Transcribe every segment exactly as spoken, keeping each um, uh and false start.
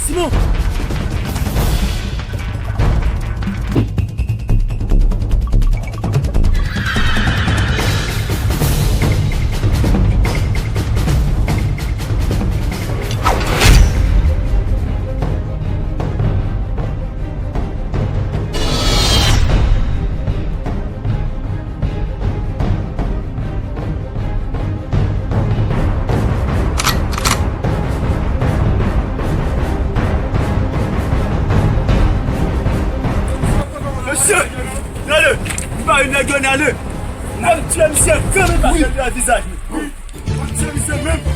Simon! Mesye, n ale! M pa yon nèg yo, n ale! N al tye misye, kanpe pa tèt li a vizaj li! N al tye misye menm!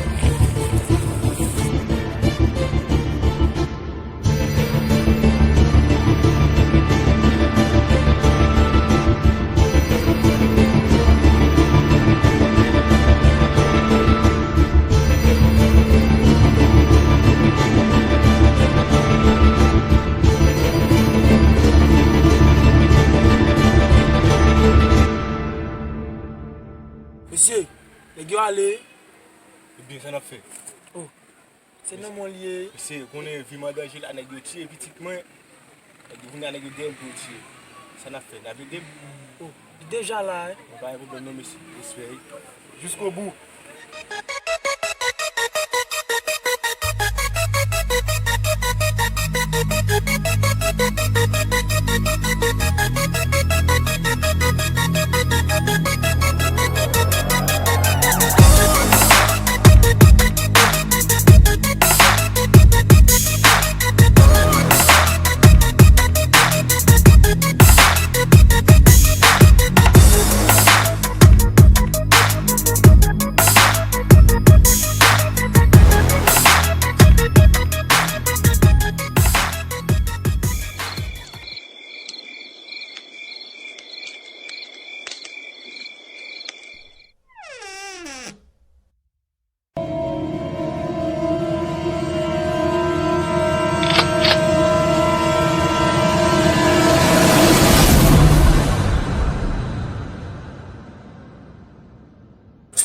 Mesye, nèg yo ale. Ebyen, sa n ap fè? Oh. Se nan mwen l ye. Mesye, konnen vi m an danje la, nèg yo tiye pitit mwen. Nèg yo vin la, nèg yo dèyè m pou yo tiye. Sa n ap fè? N ap ede m? Oh, li deja la, wi. Bon, pa gen pwoblèm non, mesye. Respè, wi. Jusqu'au bout.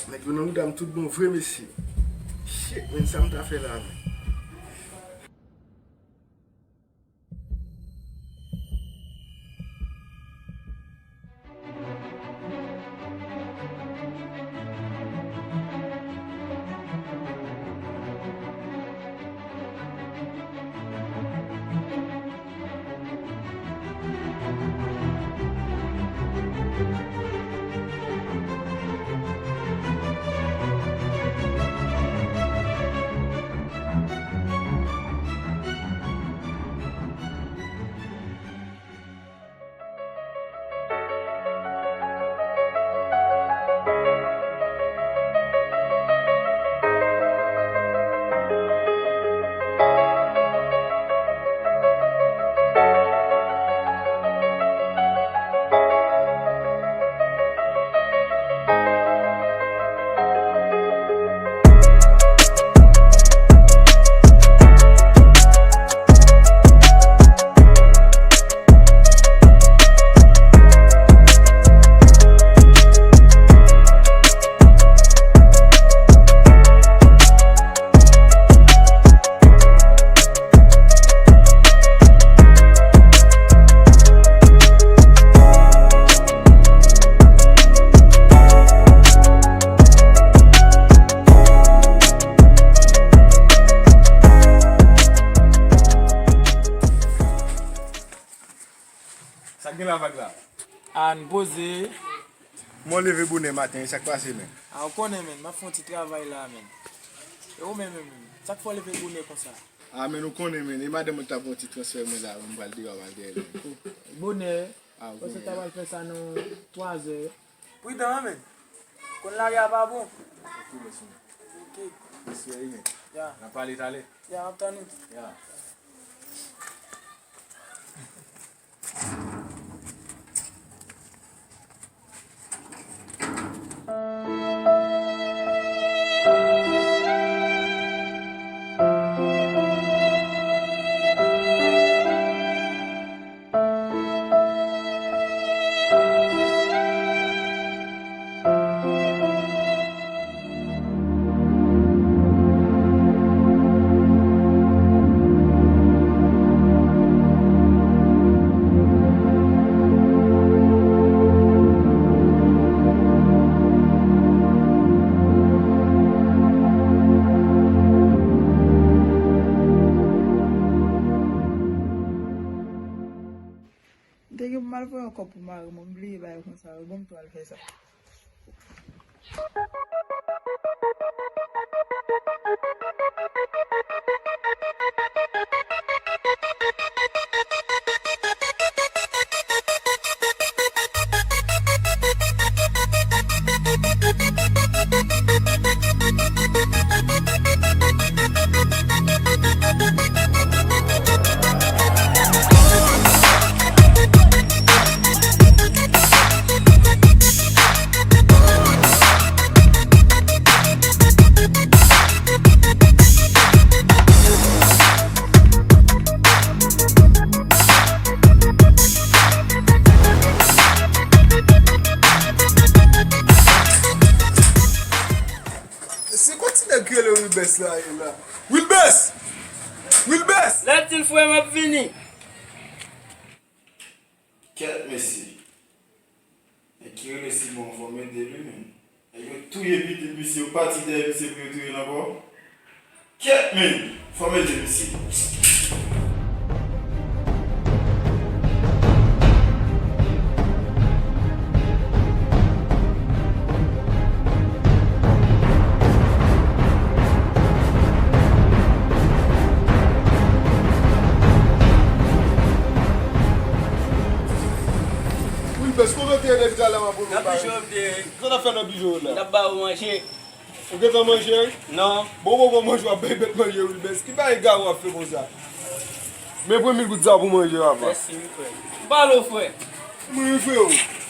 Nèg yo nan bouda m tout bon vre, mesye. Shit, men sa m ta fè la, men. Vag la. A, n poze. Mwen leve bonè maten, sa k pase, men? A, ou konnen, men, m ap fè yon ti travay la, men. E ou menm, men, men, sa k fè w leve bonè konsa? A, men, ou konnen, men, e madanm mwen t ap yon ti transfè mwen la, mwen pral deyò, m al dèyè l. Bonè. A, ou konnen. Ou ta pral fè sa nan twazè. Pridan, men. Konn lari a pa bon. Ok, mèsi, men. Ok. Mèsi, men. Ya. N a pale talè. Ya, m ap tann ou. Ya. M te gen pou m al voye yon kòb pou mari m, m bliye bagay konsa, bon, m tou al fè sa. Se kwa ti nèg ki rele Wilbès la ye la? Wilbès! Wilbès! Lè di l frè m ap vini. Kèt mesye. Nèg ki rele Simon, fò m ede li, men. Nèg yo touye pitit misye, yo pati dèyè misye pou yo touye l ankò. Kèt, men! Fò m ede misye. Wilbès, kote w te ye depi talè m ap rele w? Nan bijo m te ye. Sa w t ap fè nan bijo w la? M t ap ba yo manje. Ou gentan manje? Non. Bon, bon, bon, manje w ap bay bèt manje, Wilbès. Ki bagay egare w ap fè konsa? Men pran mil goud sa pou manje, papa. Mèsi, wi, frè. M pale w, frè. Mwen, wi, frè.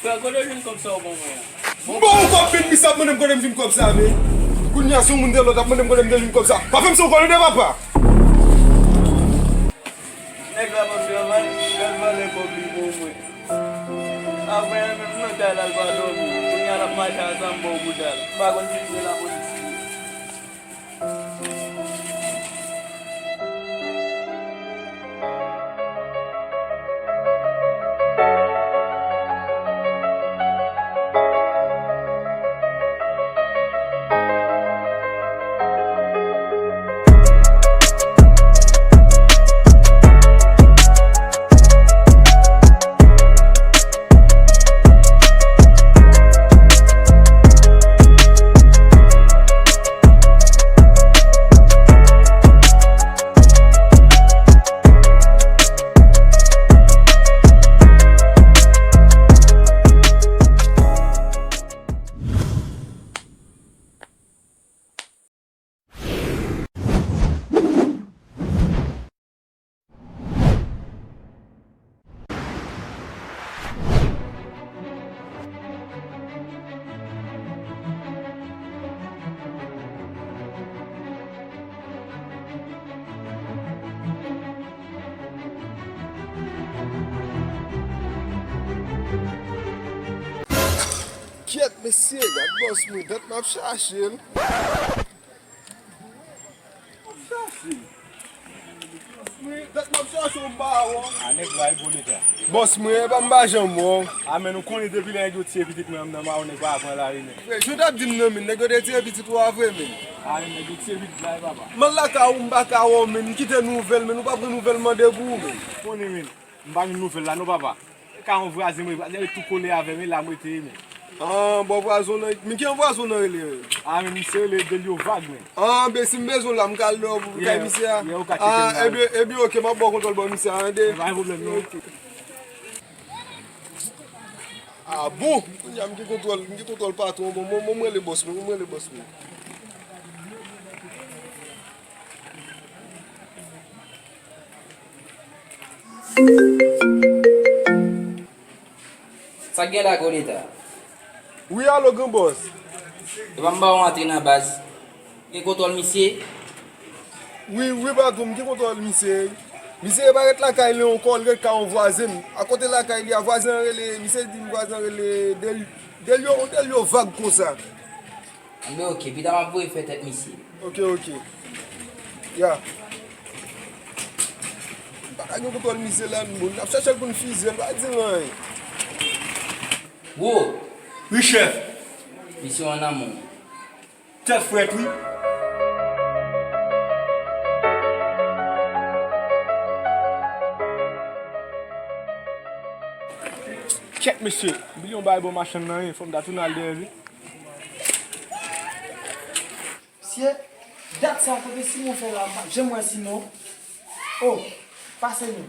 Frè, kote w jwenn kòb sa w ban mwen an? M ba w kòb, men misye ap mande m kote m jwenn kòb sa, men. Kounye a, se yon moun de lòt ap mande m kote m te jwenn kòb sa. Pa fè m sa ankò, tande, papa. Nèg la p ap travay, l al vòlè kòb li pou mwen. Apre, menm nan kay la, l pa dòmi. Kounye a, l ap mache a sanm bò bouda l. M pa konn si l se lapolis li ye. Kyèt, mesye, gad bòs mwen, dat m ap chache l. M ap chache. Bòs mwen, dat m ap chache w, m pa wè w. A, nèg la, e gwo leta. Bòs mwen, e pa m pa janm wè w. A, men nou konnen depi lè nèg yo tiye pitit mwen nan mawon, nèg pa pran lari, men. Frè, jan w t ap di m nan, men, nèg yo te tiye pitit ou a vre, men. A, men nèg yo tiye pitit la, e papa. M al lakay ou, m pa ka wè w, men. M kite nouvèl, men ou pa pran nouvèl, m mande pou ou, men. Konnen, men. M pa jwenn nouvèl la, non, papa. Ka yon vwazen mwen, vwazen tou kole avè m, e la m rete, men. Ah, bon vwazen nan, men ki yon vwazen nan rele, men? Ah, men misye rele Delio Vag, men. Ah, ben si m bezwen la, m ka al nan kay misye a. Yeah, ou ka tcheke m la. Ah, ebyen, ebyen, ok, m ap ba w kontwòl bò misye a, tande? Pa gen pwoblèm, non. Ok. Ah, bon, kounye a m gen kontwòl, m gen kontwòl patwon, bon, mwen, mwen, mwen rele bòs mwen, mwen rele bòs mwen. Sa k gen la, Goleta? Wi, alo, gran bòs. Epa m ba w antre nan baz. Gen kontwòl misye? Wi, wi, patwon, m gen kontwòl misye. Misye parèt lakay li ankò, li ret ka yon vwazen m. Akote lakay li a, vwazen an rele, misye di m vwazen an rele Del-, Delio, yon Delio Vag konsa. Anben, ok, pita m ap voye fè tèt misye. Ok, ok. Ya. M pa ka gen kontwòl misye la, n ap chèche l pou n fizye l, pa di l anyen. Wo! Wi, chèf. Misye annamè w. Tèt frèt, wi. Kèt, mesye. M bliye yon bagay bò machann nan, wi. Fò m ta tounen al dèyè l, wi. Mesye, dat sa kote Simon fè la, m pa janm wè Simon. Oh, pase non.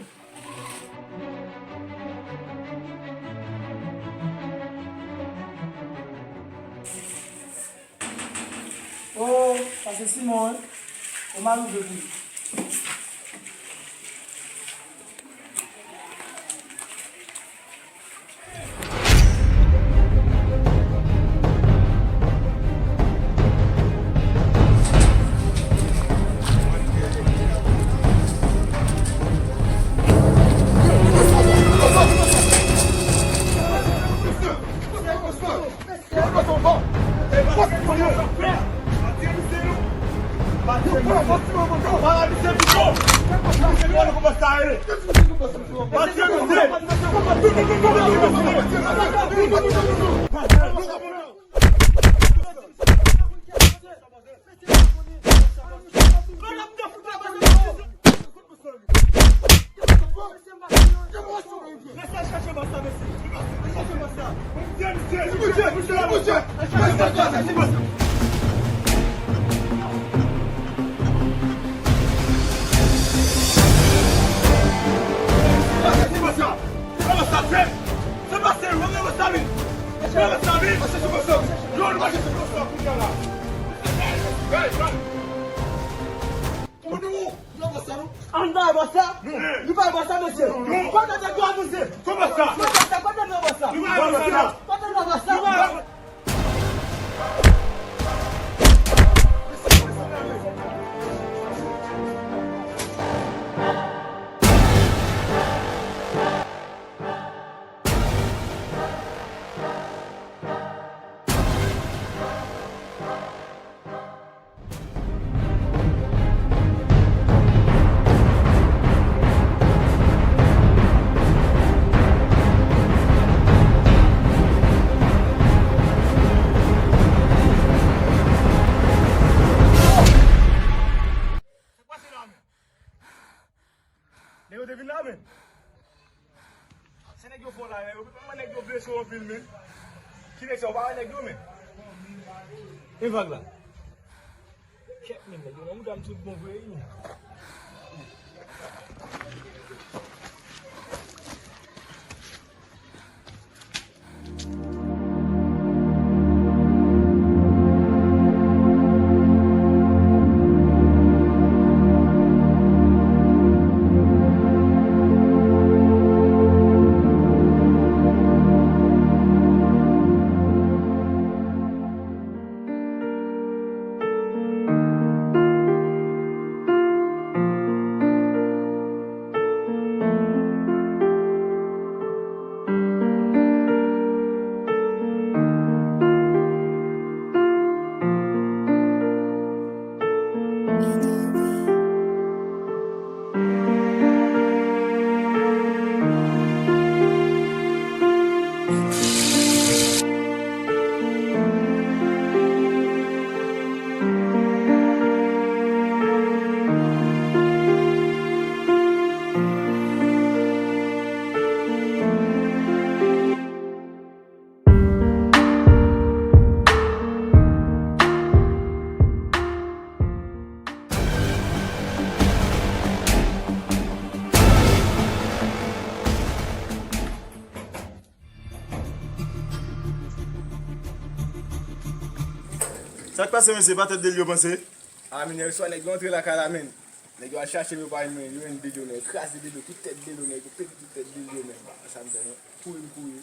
Oh, pase Simon, wi. Ou mal ouvri pou li. Ann bay bòs la? Nou bay bòs la, mesye. Pandan nèg yo avanse. Pandan nèg yo avanse. Pandan nèg yo avanse. Nèg yo te vin la, men. Se nèg yo fò la, yo, mwen nèg yo blese yo anpil, men. Ki nèg sa, ou pa wè nèg yo, men? E vag la. Kèt, men nèg yo nan mouda m tout bon vre, wi. Sa k pase, mesye? Pa tèt de l yo panse? A, men yèswa nèg yo antre lakay la, men. Nèg yo al chache m, yo pa jwenn mwen, yo jwenn de lyonnen, yo kraze de lyonnen, tout tèt de lyonnen, yo pete tout tèt de lyonnen. Sa m fè, non. Kouri m kouri.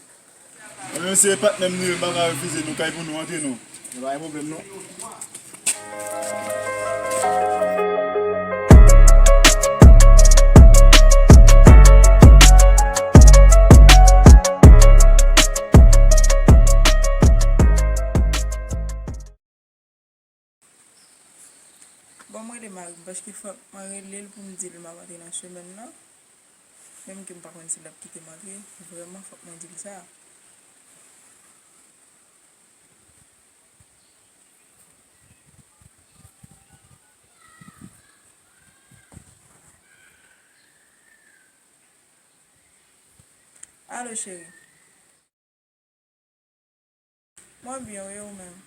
Anben, mesye, patnè m nou ye, m pa ka refize nou kay pou nou antre, non. Men pa gen pwoblèm, non. Bon, mwen rele mari m, paske fòk mwen rele l pou m di l m ap antre nan semèn nan. Menm ke m pa konn si l ap kite m antre, vrèman fòk mwen di l sa. Alo, cheri. Mwen byen, wi, ou menm?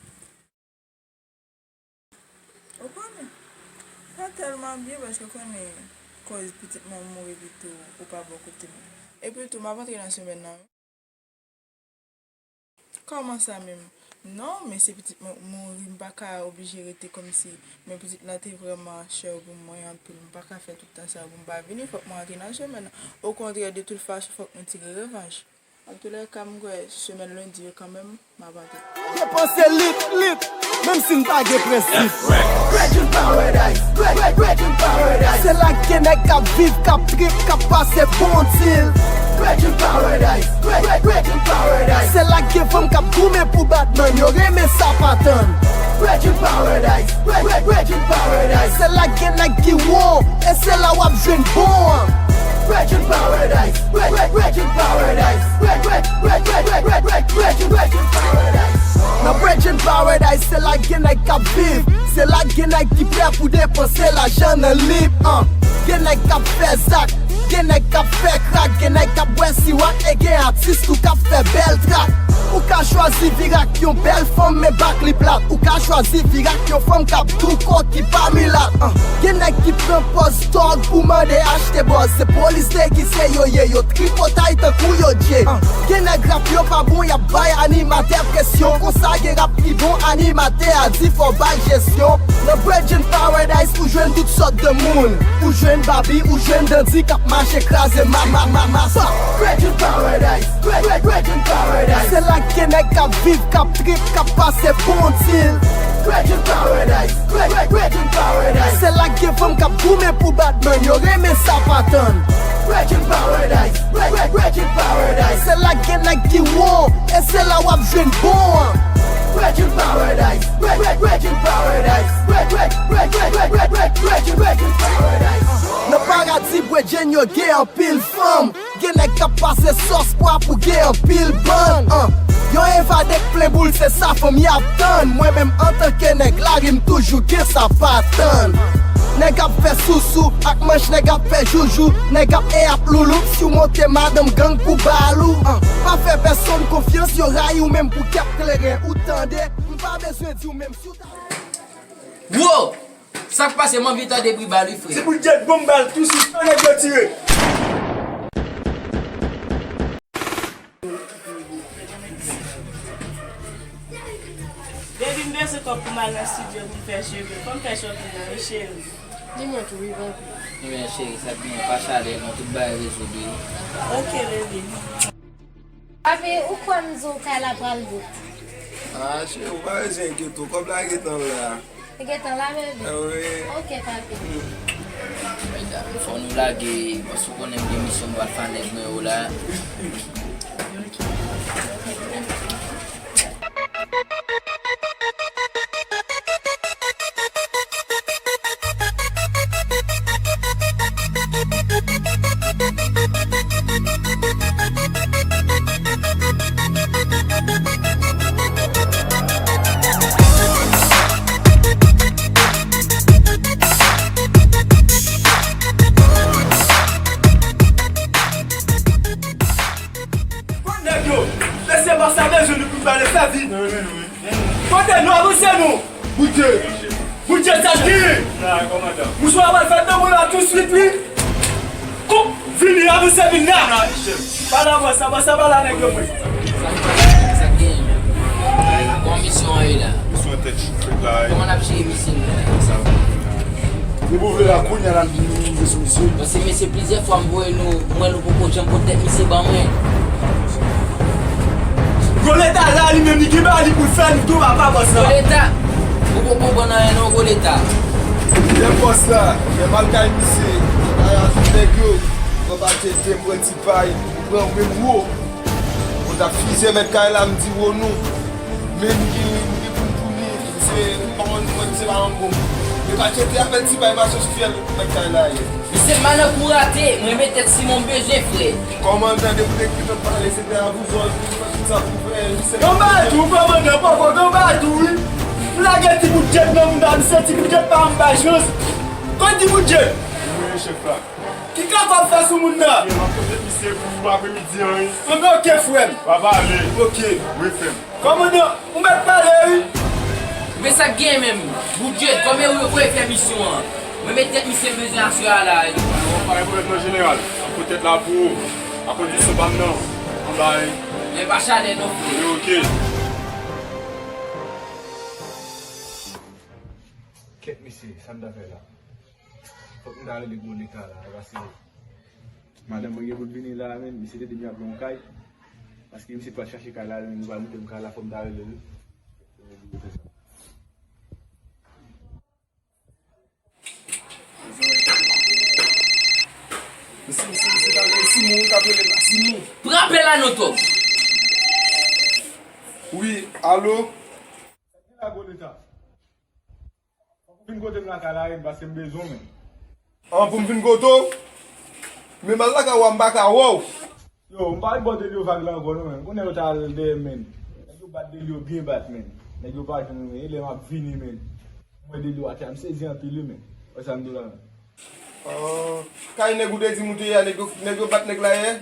Ou konnen, pa tèlman byen, paske ou konnen, koz pitit mwen mouri, epi tou ou pa bò kote m. Epi tou, m ap antre nan semèn nan, wi. Kòman sa menm? Non, men se pitit mwen mouri, m pa ka oblije rete kòmsi, men pitit lan te vrèman chè pou mwen anpil, m pa ka fè tout tan sa pou m pa vini, fòk mwen antre nan semèn nan. Okontrè, de tout fason, fòk nou tire revanj. Antoulèka, m kwè semèn lendi yo kanmenm, m ap antre. Depanse lit, lit, menm si n pa gen prensip. Bredjen Paradise, Bredjen Paradise. Se la k gen nèg k ap viv, k ap trip, k ap pase bon dil. Bredjen Paradise, Bredjen Paradise. Se la k gen fanm k ap goumen pou badman, yo renmen sa pa tann. Bredjen Paradise, Bredjen Paradise. Se la k gen nèg ki wo, e se la w ap jwenn bon an. Bredjen Paradise, Bredjen Paradise. Nan Bredjen Paradise, se la gen nèg k ap viv, se la gen nèg ki prè pou depanse lajan nan lib. An, gen nèg k ap fè zak, gen nèg k ap fè krak, gen nèg k ap bwè siwak, e gen atis tou k ap fè bèl trak. Ou ka chwazi vire ak yon bèl fanm, men bak li plat. Ou ka chwazi vire ak yon fanm k ap douko ki pa milat. An, gen nèg ki pran pòz tòg pou mande achte bòz. Se polis degize yo ye, yo tripotay tankou yo dje. An, gen nèg rap yo pa bon, y ap bay animatè presyon. Konsa gen rap ki bon, animatè a di fò bay jesyon. Nan Bredjen Paradise, ou jwenn tout sòt de moun. Ou jwenn babi, ou jwenn dandi k ap mache kraze ma, ma, ma, ma, sa. Bredjen Paradise, Bredjen, Bredjen Paradise. Se la gen nèg k ap viv, k ap trip, k ap pase bon dil. Bredjen Paradise, Bredjen, Bredjen Paradise. Se la gen fanm k ap goumen pou badman, yo renmen sa pa tann. Bredjen Paradise, Bredjen, Bredjen Paradise. Se la gen nèg ki wo, e se la w ap jwenn bon an. Bredjen Paradise, Bredjen, Bredjen Paradise. Bredjen, Bredjen, Bredjen, Bredjen, Bredjen, Bredjen Paradise. Nan paradi Bredjen yo gen anpil fanm. Gen nèg k ap pase sòs pwa pou gen anpil bann. An, yo evade k plen boul, se sa fanm y ap tann. Mwen menm antanke nèg lari, m toujou gen sa pa tann. Nèg ap fè sousou ak manch, nèg ap fè joujou, nèg ap e ap loulouk. Si w monte madanm gang pou bal ou. An, pa fè pèsonn konfyans, yo rayi w menm pou kèk kleren. Ou tande, m pa bezwen di w menm si w ta. Wo! Sa k pase, m anvi tande bri bal wi, frè. Ti boul djèt, bonm bal, tousi, fè nèg yo tire. Baby, m bezwen kòb pou m al nan estidyo pou m fè cheve. Fò m fè shopping nan, wi, cheri. Di mwen tou, wi, papi. Ebyen, cheri, sa k genyen, pa chalè non, tout bagay rezoud wi. Ok, baby. Papi, ou kwè m di w kay la pral bout? Ah, cheri, ou pa bezwen enkyete w, kòb la gentan la. Li gentan la, bebe? Ah, wi. Ok, papi. Medam, fò nou lage, paske w konnen m gen misyon m pral fè a nèg mwen yo la. Kot nèg yo? Mesye, pa sa bezwen nou pou pale fè vit. Kote nou, avanse nou. Bondye. Bondye, sa ki? Sa, kòmandan. Mouswa pral fè nan mwen la tousuit, wi. Kou, vini, avanse, vin la. Pale avè sa, avè sa, pale a nèg yo, mwen. Sa ki pase? Sa ki genyen? Kòman misyon an ye la? Misyon tèt chofè la, La kounye a la m vin rive sou misye. Paske mesye, plizyè fwa m voye nou, mwen nou poko janm pot tèt misye ban mwen. Gwo Leta la, li menm, li gen bagay li pou l fè, nou tou papa bòs la. Gwo Leta, ou poko konprann anyen non, Gwo Leta. Lè bòs la, lè m al kay misye, m al ajoute nèg yo, mwen pa tcheke, m pran ti pay, m pran menm wo. Mwen t ap fize mèt kay la, m di wo nou. Men m gen, m gen pou m pou li, se pa mwen, mwen, se pa yon bon. Men pa tcheke, apèl ti pay mache sou fyèl mèt kay la ye. Misye, m pa nan kou rate, mwen renmen tèt Simon m bezwen frè. Kòmandan, depi w te kite w pale, se te a vouzò, tout sa pou fè, misye. Yon bagay tou, kòmandan, poko, yon bagay tou, wi. M lage ti bout djèt nan mouda misye, ti bout djèt pa m bay chans. Kot ti bout djèt? Wi, chèf la. Ki kaka w ap fè sou moun nan? M ap pote misye pou apremidi an, wi. Anben, oke, frè m. W ap ale. Oke. Wi, frè m. Kòmandan, ou mèt pale, wi. Men sa k gen menm? Bout djèt, kòman yo voye fè misyon an? Mwen menm tèt misye m bezwen aswè a la, wi. Bon, pa gen pwoblèm non, jeneral. M ap pote tèt la pou ou. A kondisyon pa m nan. Anba, wi. Men pa chalè non, frè. Wi, oke. Kèt, mesye, sa m ta fè la? Fòk m ta rele Gwo Leta la, paske madanm mwen gen pou l vini la, men misye te di m y ap gen yon kay. Paske misye pral chache kay la, men nou pral montre m kay la, fòk m ta rele l. Mesye, mesye, mesye, ta rele Simon, wi, ta rele la, Simon. Pran apèl la non, Tòg. Wi, alo? Sa ki la, Gwo Leta? Fòk ou vin kote m lakay la, wi, paske m bezwen w, men. An, pou m vin kote w? Men m al lakay ou a, m pa ka wè w. Yo, m pa al ba Delio vag la ankò, non, men. M konnen yo t al dèyè m, men. Nèg yo bat Delio byen bat, men. Nèg yo pa jwenn mwen, e lè m ap vini, men. M wè Delio atè a, m sezi anpil, wi, men. Wè sa m di w la, men. An, kay nèg ou te di m ou te ye a, nèg yo, nèg yo bat nèg la yè?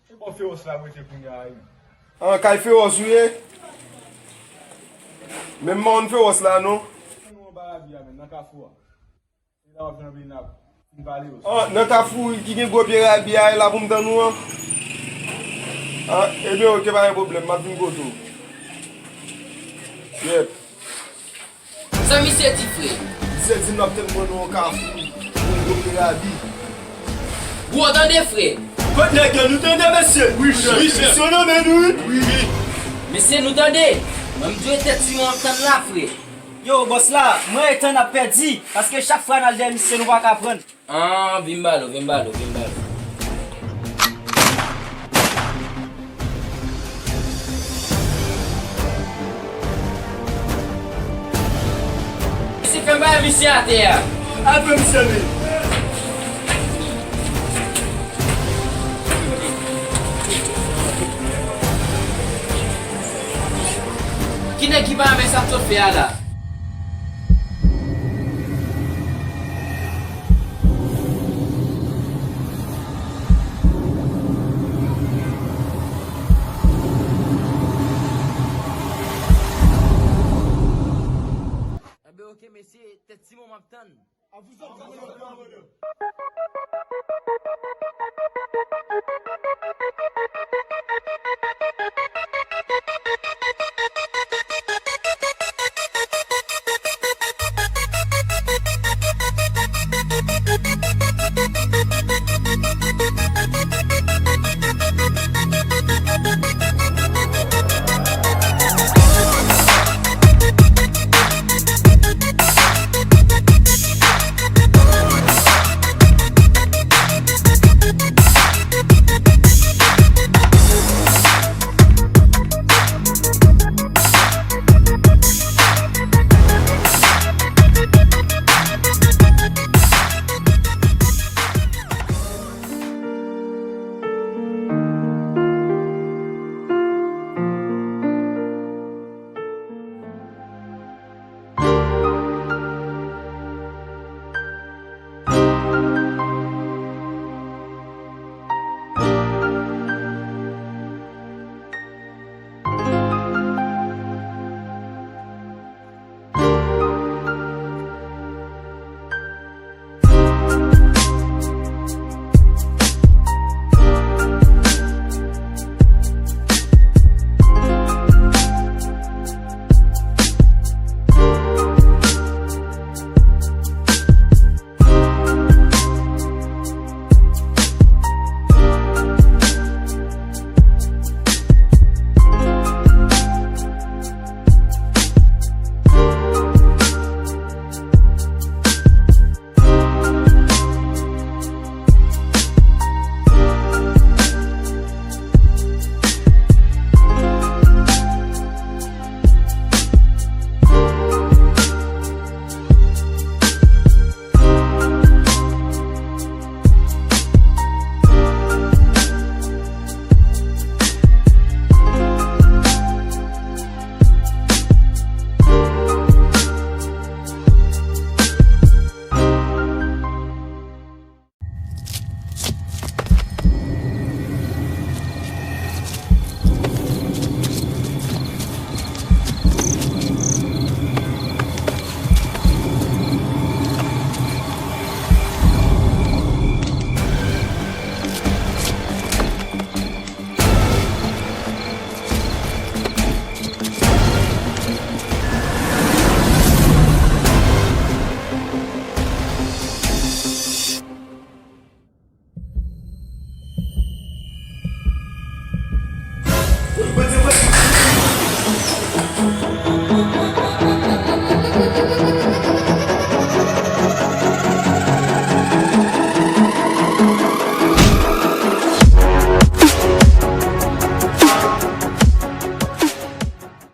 Se bò Fewòs la m rete kounye a, wi. An, kay Fewòs ou ye? Men m pa konn Fewòs la, non. Nou anba rabi a, men, nan kafou a. Se la w ap jwenn anpil nap. Fin pale yo. An, nan kafou ki gen gwo pye rabi a, e la pou m tann ou an? An, ebyen, oke, pa gen pwoblèm, m ap vin kote w. Yèp. Sa misye di, frè? Misye di n ap tann mwen nan yon kafou pou yon gwo pye rabi. Gwo, tande, frè. Kot nèg yo, nou tande, mesye? Wi, chèf. Wi, chèf. Misye nan men nou, wi. Wi. Mesye, nou tande. Mwen, m dwe tèt Simon ap tann la, frè. Yo, bòs la, mwen e tan n ap pèdi, paske chak fwa n al dèyè misye, nou pa ka pran. An, vin m ba l ou, vin m ba l ou, vin m ba l ou. Misye fè m bay misye atè a. Al pran misye men. Ki nèg ki pa renmen sa m sot fè a la? Enben, oke, mesye, tèt Simon m ap tann.